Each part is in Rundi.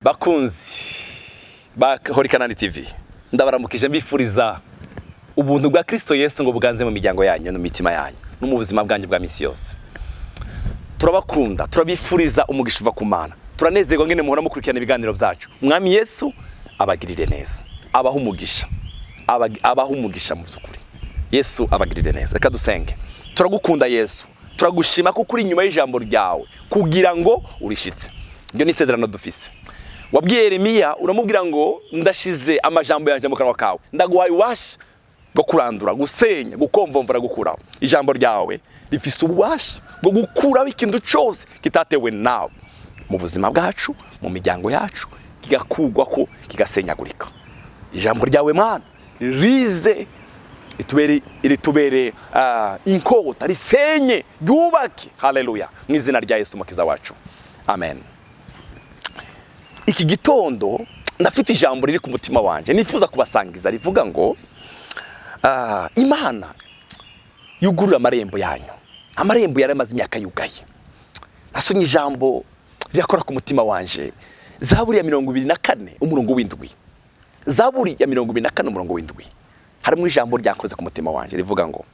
Bakunzi ba Horikanani TV, ndabaramukije, mbifuriza ubuntu bwa Kristo Yesu ngo buganze mu miryango yanyu no mu mitima yanyu no mu buzima bwanyu bwa misi yose. Turabakunda, turabifuriza umugisha uva ku Mana. Turanezerwa ngene muhora mukurikirana ibiganiro byacu. Umwami Yesu abagirire neza, abaha umugisha, abaha umugisha mu by'ukuri. Yesu abagirire neza. Reka dusenge. Turagukunda Yesu, turagushima kuko uri inyuma y'ijambo ryawe kugira ngo urishitse. Iryo ni isezerano dufise. Wabwiye Yeremiya, uramubwira ngo: "Ndashize amajambo yanjye mu kanwa kawe, ndaguhaye ububasha bwo kurandura, gusenya, gukomvomvora, gukuraho." Ijambo ryawe rifise ububasha bwo gukuraho ikintu cyose kitatewe nawe mu buzima bwacu, mu miryango yacu, kigakugwa ko kigasenyagurika. Ijambo ryawe, Mana, rize ritubere inkota, risenye, ryubake. Haleluya! Mu izina rya Yesu Umukiza wacu, amen. Iki gitondo ndafite ijambo riri ku mutima wanjye nifuza kubasangiza, rivuga ngo Imana yugurura amarembo yanyu, amarembo yari amaze imyaka yugaye. Nasomye ijambo rirakora ku mutima wanje. Zaburi ya 24 umurongo w'indwi, Zaburi ya 24 umurongo w'indwi, harimo ijambo ryakoze ku mutima wanje rivuga ngo: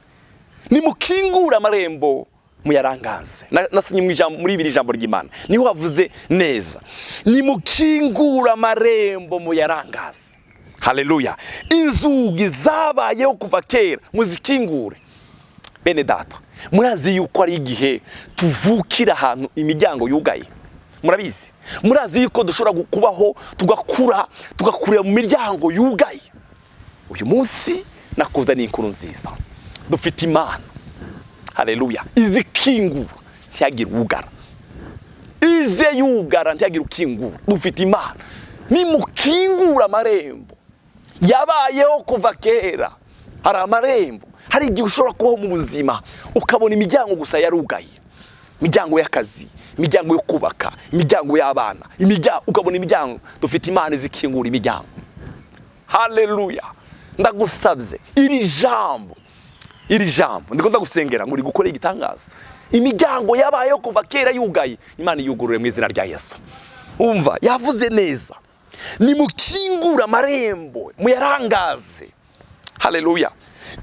"Nimukingure amarembo, muyarangaze." Nasomye mu ijambo, muri ibiri, ijambo ry'Imana niho havuze neza: "Nimukingure amarembo, muyarangaze." Haleluya! "Inzugi zabayeho kuva kera, muzikingure." Bene data, murazi yuko ari igihe tuvukira ahantu imiryango yugaye? Murabizi? Murazi yuko dushobora kubaho, tugakura, tugakurira mu miryango yugaye? Uyu munsi nakuzaniye inkuru nziza. Dufite Imana, haleluya, izikingura ntihagire ugara, ize yugara ntihagire ukingura. Dufite Imana. "Nimukingura amarembo yabayeho kuva kera." Hari amarembo, hari igihe ushobora kubaho mu buzima ukabona imiryango gusa yarugaye, imiryango y'akazi, imiryango yo kubaka, imiryango y'abana, imiryango, ukabona imiryango. Dufite Imana izikingura imiryango. Haleluya! Ndagusabye, iri jambo, iri jambo ndiko ndagusengera ngo rigukore igitangaza. Imiryango yabayeho kuva kera yugaye, Imana iyugurure mu izina rya Yesu. Umva, yavuze neza: "Nimukingure amarembo, muyarangaze." Haleluya!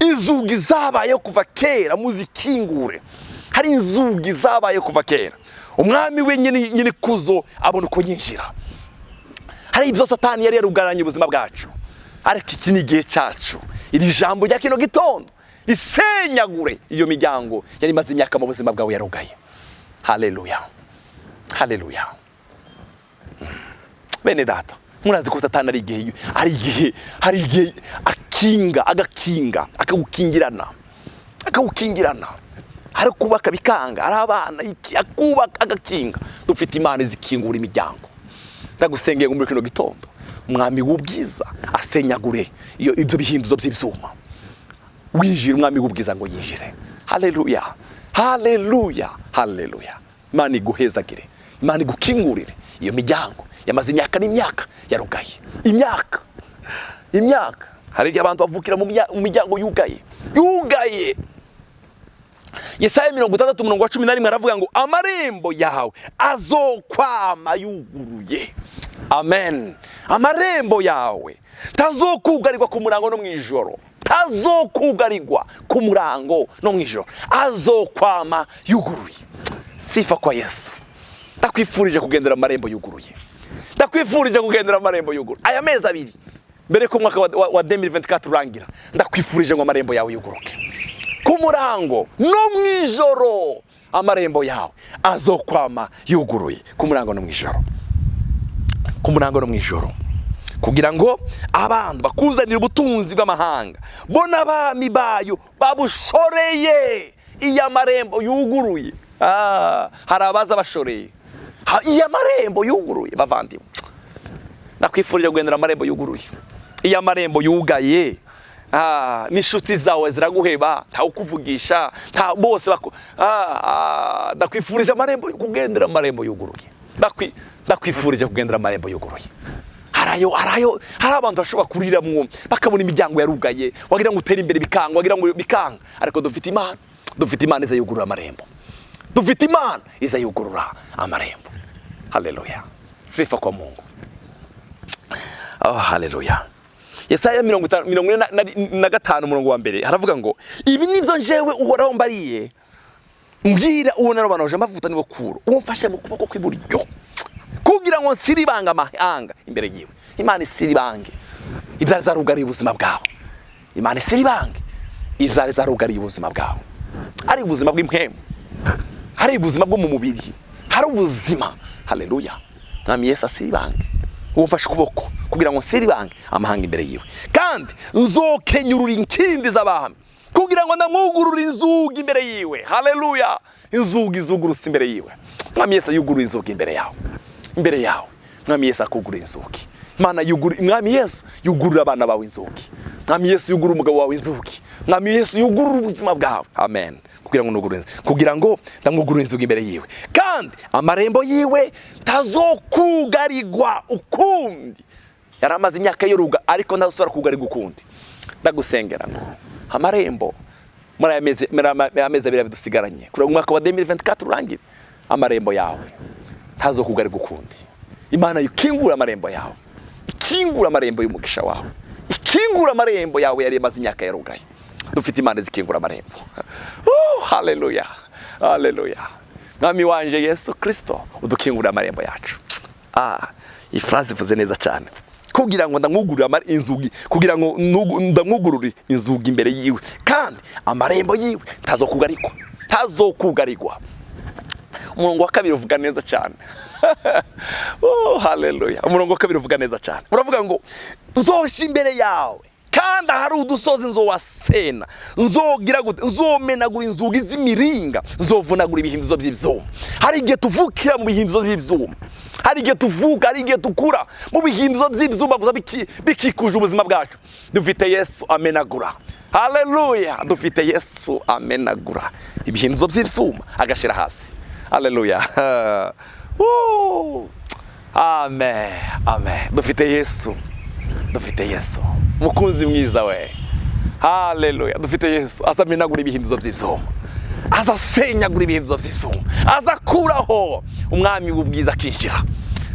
"Inzugi zabayeho kuva kera, muzikingure." Hari inzugi zabaye kuva kera, umwami we nyine nyine kuzo abona uko yinjira. Hari ibyo Satani yari yarugaranye ubuzima bwacu, ariko iki ni igihe cyacu. Iri jambo rya kino gitondo risenyagure iyo miryango yari imaze imyaka mu buzima bwawe yarugaye. Haleluya, haleluya! Bene data, murazi ko Satani ari igihe akinga, agakinga, akagukingirana, akagukingirana. Ari kubaka bikanga, ari abana iki, akubaka agakinga. Dufite Imana izikingura imiryango. Ndagusengeye ngo muri kino gitondo Umwami w'ubwiza asenyagure iyo ibyo bihinduzo by'ibyuma, winjire. Umwami w'ubwiza ngo yinjire. Haleluya, haleluya, haleluya! Imana iguhezagire, Imana igukingurire iyo miryango yamaze imyaka n'imyaka yarugaye. Imyaka, imyaka. Hari igihe abantu bavukira mu miryango yugaye, yugaye. Yesaya 60 umurongo wa 11 aravuga ngo: "Amarembo yawe azokwama yuguruye." Amen. Amarembo yawe tazokugarirwa ku murango no mu ijoro, tazokugarirwa ku murango no mu ijoro, azokwama yuguruye. Sifa kwa Yesu! Ndakwifurije kugendera amarembo yuguruye, ndakwifurije kugendera amarembo yuguruye. Aya mezi 2 mbere ko umwaka wa 2024 urangira, ndakwifurije ngo amarembo yawe yuguruke ku murango no mu ijoro. Amarembo yawe azokwama yuguruye ku murango no mu ijoro, ku murango no mu ijoro, kugira ngo abantu bakuzanire ubutunzi bw'amahanga, bo n'abami bayo babushoreye. Iyo amarembo yuguruye, hari abaza bashoreye. Iyo amarembo yuguruye, bavandimwe, ndakwifurije kugendera amarembo yuguruye. Iyo amarembo yugaye, n'inshuti zawe ziraguheba, ntawe ukuvugisha, nta bose bako. Ndakwifurije amarembo, kugendera amarembo yuguruye. Ndakwifurije kugendera amarembo yuguruye. Harayo, harayo, hari abantu bashobora kuriramwo bakabona imiryango yarugaye, wagira ngo utere imbere bikanga, wagira ngo bikanga. Ariko dufite Imana, dufite Imana iza yugurura amarembo, dufite Imana iza yugurura amarembo. Haleluya! Sifa kwa Mungu! Oh, haleluya. Yesaya 50, 45 umurongo wa mbere haravuga ngo: "Ibi nibyo njewe Uhoraho mbariye, mbwira uwo narobanuje amavuta, niwe Kuro, uwo mfashe mu kuboko kw'iburyo kugira ngo nsiribange amahanga imbere yiwe." Imana isiribange ibyari byarugariye ubuzima bwawe. Imana isiribange ibyari byarugariye ubuzima bwawe, ari ubuzima bw'impwemu, hari ubuzima bwo mu mubiri, hari ubuzima. Haleluya. Mwami Yesu asiribange uwo mfashe ukuboko kugira ngo nsiribange amahanga imbere yiwe. "Kandi nzokenyurura inkindi z'abami kugira ngo ndamwugurure inzugi imbere yiwe." Haleluya. Inzugi zugurutse imbere yiwe. Mwami Yesu yugurura inzugi imbere yawe, imbere yawe. Mwami Yesu akugurura inzugi. Imana yugura, Mwami Yesu yugurura abana bawe inzugi. Mwami Yesu yugurura umugabo wawe inzugi. Mwami Yesu yugurura ubuzima bwawe. Amen. Kugira ngo nugurure, kugira ngo ndamwugurure inzugi imbere yiwe, kandi amarembo yiwe tazokugarirwa ukundi. Yari amaze imyaka yoruga, ariko ntazosubira kugarirwa ukundi. Ndagusengera ngo amarembo muri aya mezi 2 dusigaranye kugira ngo umwaka wa 2024 urangire, amarembo yawe ntazokugarirwa ukundi. Imana ikingura amarembo yawe, ikingura amarembo y'umugisha wawe, ikingura amarembo yawe yari imaze imyaka yarugaye. Dufite Imana zikingura amarembo. Oh, haleluya, haleluya. Mwami wanje Yesu Kristo, udukingurira amarembo yacu. Ah, iyi phrase ivuze neza cyane: kugira ngo ndamwugurure inzugi, kugira ngo ndamwugurure inzugi imbere yiwe, kandi amarembo yiwe ntazokugarikwa, ntazokugarigwa. Umurongo wa kabiri uvuga neza cyane. Oh, haleluya. Umurongo wa kabiri uvuga neza cyane, uravuga ngo: "Nzosha imbere yawe, kandi ahari udusozi nzowasena. Nzogira gute? Nzomenagura inzugi z'imiringa, nzovunagura ibihindizo by'ibyuma." Hari igihe tuvukira mu bihindizo by'ibyuma, hari igihe tuvuka, hari igihe tukura mu bihindizo by'ibyuma gusa bikikuje ubuzima bwacu. Dufite Yesu amenagura. Haleluya. Dufite Yesu amenagura ibihindizo by'ibyuma agashyira hasi. Haleluya. Woo! Amen, amen. Dufite Yesu, dufite Yesu mukunzi mwiza we. Haleluya. Dufite Yesu azamenagura ibihindizo by'ibyuma, azasenyagura ibihindizo by'ibyuma, azakuraho umwami w'ubwiza akinjira.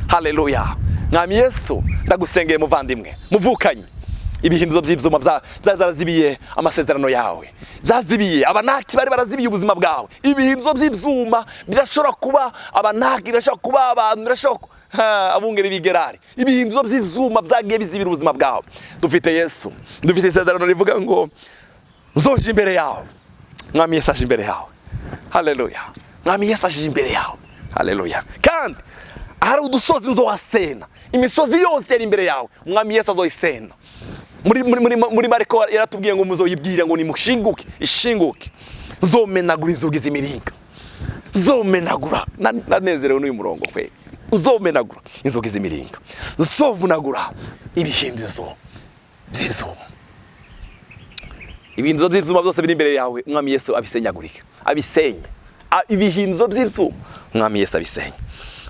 Haleluya. Mwami Yesu, ndagusengeye muvandimwe, muvukanye, ibihindizo by'ibyuma byarazibiye amasezerano yawe, byazibiye Abanaki bari barazibiye ubuzima bwawe. Ibihindizo by'ibyuma birashobora kuba Abanaki, birashobora kuba abantu, birashobora abungeri b'igerari. Ibihindizo by'ibyuma byagiye bizibira ubuzima bwawe, dufite Yesu, dufite isezerano rivuga ngo: "Nzoje imbere yawe." Mwami Yesu aje imbere yawe. Haleluya. Mwami Yesu aje imbere yawe. Haleluya. "Kandi ahari udusozi nzowasena." Imisozi yose yari imbere yawe, Umwami Yesu azoyisena. Muri Mariko yaratubwiye ngo: "Muzoyibwire ngo nimushinguke, ishinguke." "Zomenagura inzugi z'imiringa." Zomenagura. Nanezerewe n'uyu murongo kwe. "Nzomenagura inzugi z'imiringa, nzovunagura ibihindizo by'ibyuma." Ibihindizo by'ibyuma byose biri imbere yawe, Umwami Yesu abisenyagurike, abisenye. Ibihindizo by'ibyuma, Umwami Yesu abisenye.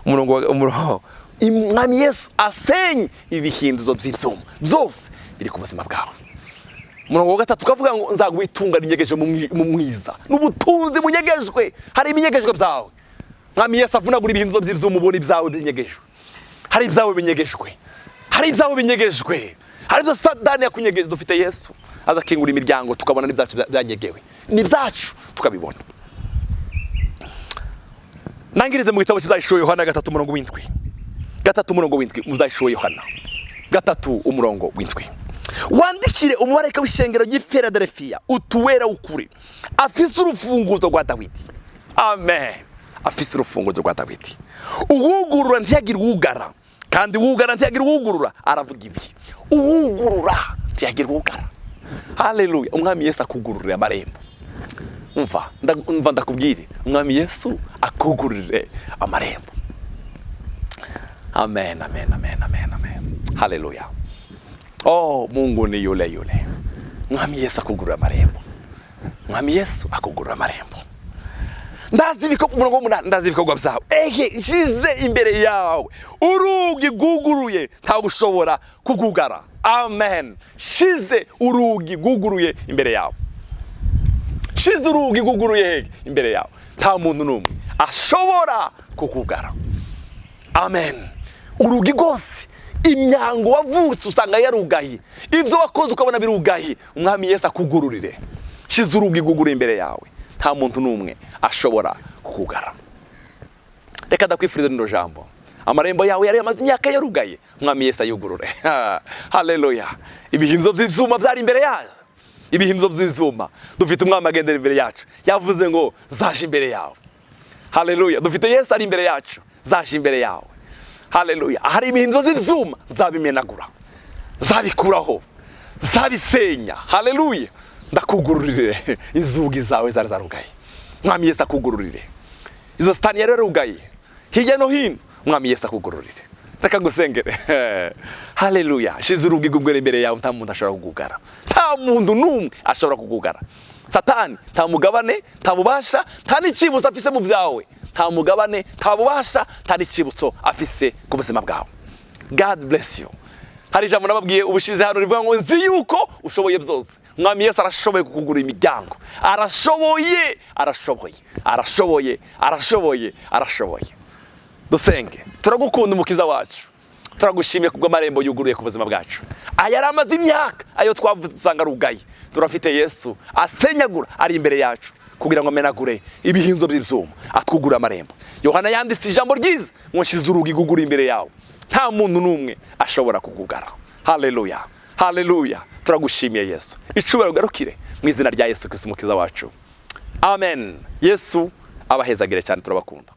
Umurongo, Umwami Yesu asenye ibihindizo by'ibyuma byose biri ku buzima bwawe. Umurongo wa gatatu ukavuga ngo: "Nzaguha itunga rinyegeje mu mwiza n'ubutunzi bunyegejwe." Hari ibinyegejwe byawe. Mwami Yesu avunagura ibihindizo by'ibyuma, ubona ibyawe binyegejwe. Hari ibyawe binyegejwe, hari ibyawe binyegejwe, hari ibyo Satani yakunyegeje. Dufite Yesu aza akingura imiryango, tukabona n'ibyacu byanyegewe, ni ibyacu tukabibona. Nangirize mu gitabo cy'Ibyahishuwe Yohana 3 umurongo w'indwi. 3 umurongo w'indwi. Mu Byahishuwe Yohana 3 umurongo w'indwi: "Wandikire umumarayika w'ishengero ry'i Filadelfiya utuwera w'ukuri, afise urufunguzo rwa Dawidi." Amen. Afise urufunguzo rwa Dawidi, uwugurura ntiyagire uwugara, kandi uwugara ntiyagire uwugurura, aravuga ibi: "Uwugurura ntiyagira uwugara." Haleluya. Umwami Yesu akugururira amarembo. Umva, umva ndakubwire, Umwami Yesu akugururire amarembo. Amen, amen, amen, amen, amen. Haleluya. Oh, Mungu ni yule yule. Mwami Yesu akugurura amarembo. Mwami Yesu akugurura amarembo. Ndazi ibikorwa, umurongo w'umunani: "Ndazi ibikorwa byawe. Ehe, nshize imbere yawe urugi rwuguruye, ntawe ushobora kugugara." Amen. Shize urugi rwuguruye imbere yawe, shize urugi rwuguruye hehe? Imbere yawe, nta muntu n'umwe ashobora kukugara. Amen. Urugi rwose Imyango wavutse usanga yarugaye, ibyo wakoze ukabona birugaye, Umwami Yesu akugururire. Shize urugi rwugura imbere yawe, nta muntu n'umwe ashobora kukugara. Reka ndakwifuriza rino jambo: amarembo yawe yari yamaze imyaka yarugaye, Umwami Yesu ayugurure. Haleluya! Ibihinzo by'ibyuma byari imbere yayo, ibihinzo by'ibyuma. Dufite Umwami agendera imbere yacu, yavuze ngo zaje imbere yawe. Haleluya! Dufite Yesu ari imbere yacu, zaje imbere yawe. Haleluya! Ahari ibihinzo by'ibyuma zabimenagura, zabikuraho, zabisenya. Haleluya! Ndakugururire inzugi zawe zari zarugaye, Mwami Yesu akugururire. Izo Satani yari yarugaye hirya no hino, Umwami Yesu akugururire. Reka ngusengere. Haleluya! Shize urugi rw'ubwere imbere yawe, nta muntu ashobora kukugara, nta muntu n'umwe ashobora kukugara. Satani nta mugabane, nta bubasha, nta n'icibutso afise mu byawe. Nta mugabane, nta bubasha, nta n'icibutso afise ku buzima bwawe. God bless you. Hari ijambo nababwiye ubushize hano rivuga ngo nzi yuko ushoboye byose. Umwami Yesu arashoboye kukugura imiryango, arashoboye, arashoboye, arashoboye, arashoboye, arashoboye. Dusenge. Turagukunda, Umukiza wacu, turagushimiye kubw'amarembo yuguruye ku buzima bwacu. Aya yari amaze imyaka, ayo twavuze usanga arugaye, turafite Yesu asenyagura, ari imbere yacu kugira ngo amenagure ibihinzo by'ibyuma, atwugure amarembo. Yohana yanditse ijambo ryiza ngo nshyize urugi rwugura imbere yawe, nta muntu n'umwe ashobora kukugara. Haleluya, haleluya! Turagushimiye Yesu. Icubahiro ugarukire mu izina rya Yesu Kristo Umukiza wacu, amen. Yesu abahezagire cyane, turabakunda.